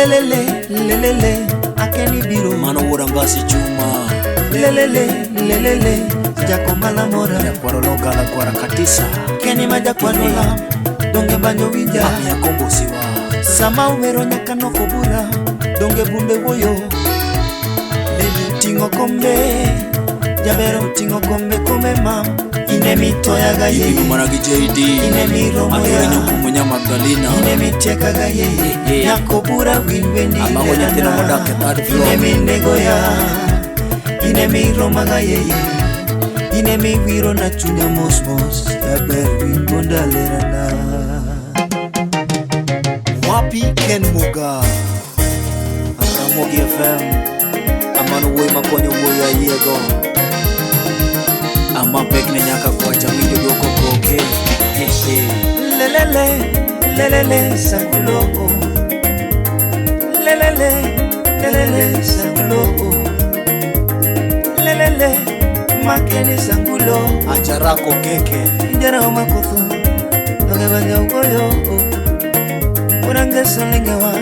Lelele lelele akeni biro. Mano wuod Angasi Juma. Lelele lelele jakomala mora. Nyakwaro Logala kwara katisa. Keni ma jakwadola donge banjo winja. Amiya kombo siwa. Sama wero nyaka nokobura donge bunde wuoyo. Baby ting'o kombe jabero ting'o kombe kombe ma ine mitoyaga Ipimo yeye mana gi JD. ine miromoya Atore nyokumo nya Magdalena. ine mitiekaga yeye Eh, eh. nyakobura winwendi Amago nyathino modak e third floor. ine minegoya ine miromaga yeye ine miwiro na chunya mos mos jaber wingondalerana. Wapi Ken Muga. Ramogi FM. Amano wuoyi makonyo wuoyi ayiego. Ama pekne nyaka kwacha winjo duoko koke. Lelele lelele sangulo lelele lelele sangulo lelele makeni sangulo. Ajarako keke. Injara makotho donge banya ugoyo urangeso lengewa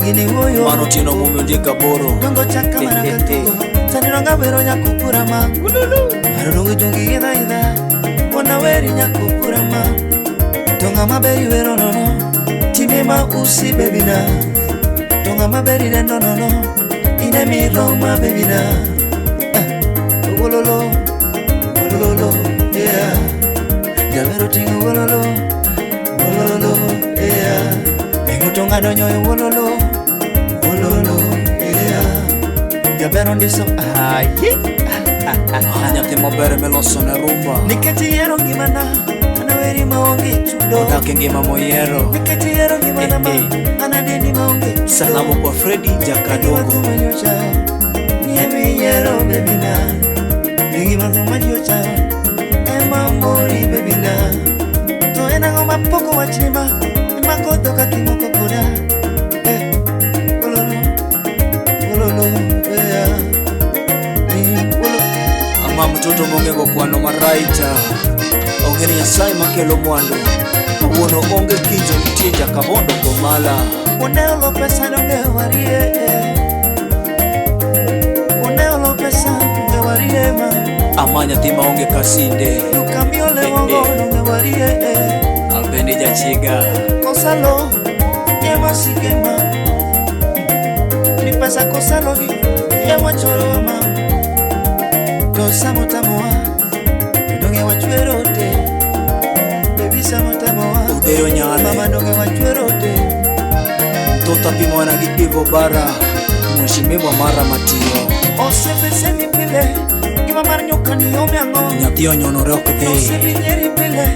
gini wuoyo. Mano Otieno Mumbi Ondiek Aboro. Dongo chaka maraka tugo sanironga wero nyakupurama arodongo jungi idha idha wona weri nyakupurama tonga maberi wero nono time ma usi bebina tonga maberi dendo nono ine miroma bebina eh, wololo wololo yeah jabero tingo wololo wololo yeah engo tonga donyo e wololo wololo yeah jabero ndiso ayi. Ah, nyathi maber miloso ne rumba. Nikech iyiero ngimana anaweri maonge chudo. Odak e ngima moyiero. Nikech iyiero ngimana ma Eh, eh. anadendi maonge chudo. Salamu kwa Fredi Jakadongo. Niemiyiero bebina ngima thuma ji ochayo ema mori bebina to en ang'o mapoko wachni ma imako dhoka kimoko koda eh, ololo ololo yeah. Eh, olo. Ama mtoto mong'ego kwano maraita. Ong'e ni Nyasaye makelo mwandu. Kawuono onge kinjo nitie Jakabondo Komala. Kuonde pesa donge warie kuonde olo pesa donge warie ma. Ama nyathi maonge kasinde. Duka miolewogo donge warie. Abende jachiga. Kosalo yema sigema ni pesa kosalo gi yema choro ma to samo tamoa donge wachwero te baby samo tamoa. Odeyo mama Nyale. donge wachwero te. Mtoto apimo mana gi Ivo Bara. Mheshimiwa mara matiyo. Osepeseni pile ngima mar nyuka ni ome ang'o. Nyathi onyonore ok dhi. Osebinyeri pile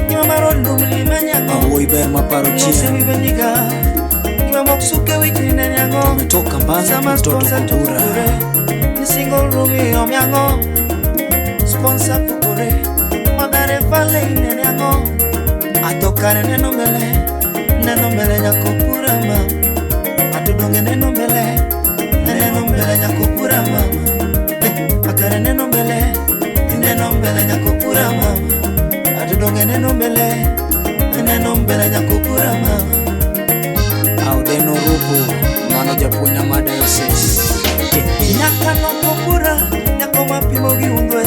ngima mar olumli manyang'o. Awuoyi ber maparo chien. Osebibenyiga ngima mok suke wichni nene ang'o. Umetoka mbali Sama mtoto sponsor kobura. tupukore ni single room ome ang'o. Sponsor pukore madare vale nene ang'o. Atokare neno mbele neno mbele nyakopura mama. Atodonge neno mbele neno mbele nyakopura mama. Eh, akare neno mbele neno mbele nyakopura mama. Atodonge neno mbele neno mbele nyakopura mama. Audeno Rupu. Mano japuonjna ma diocese. Nyaka nokopura nyako mapimo gi undwe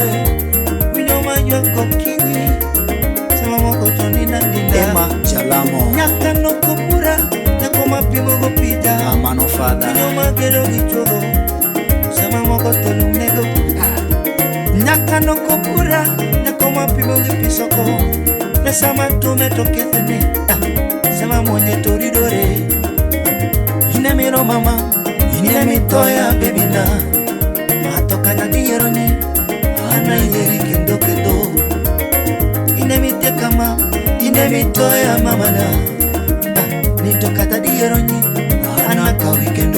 winyo maywak gokinyi sama moko to ninda ninda. Emma Jalamo. Nyaka nokopura nyako mapimo go pija Amano father. winyo magedo gi chuodho sama moko to lum nego. Nyaka nokopura nyako mapimo gi pi soko ne sama tume to kethne sama muonye to ridore. Ine miro mama ine mitoya bebina matoka nyadiyiero ni ana yieri kendo kendo ine mitieka ma ine mitoya mamana nito kata diyiero ni ana kawi kendo.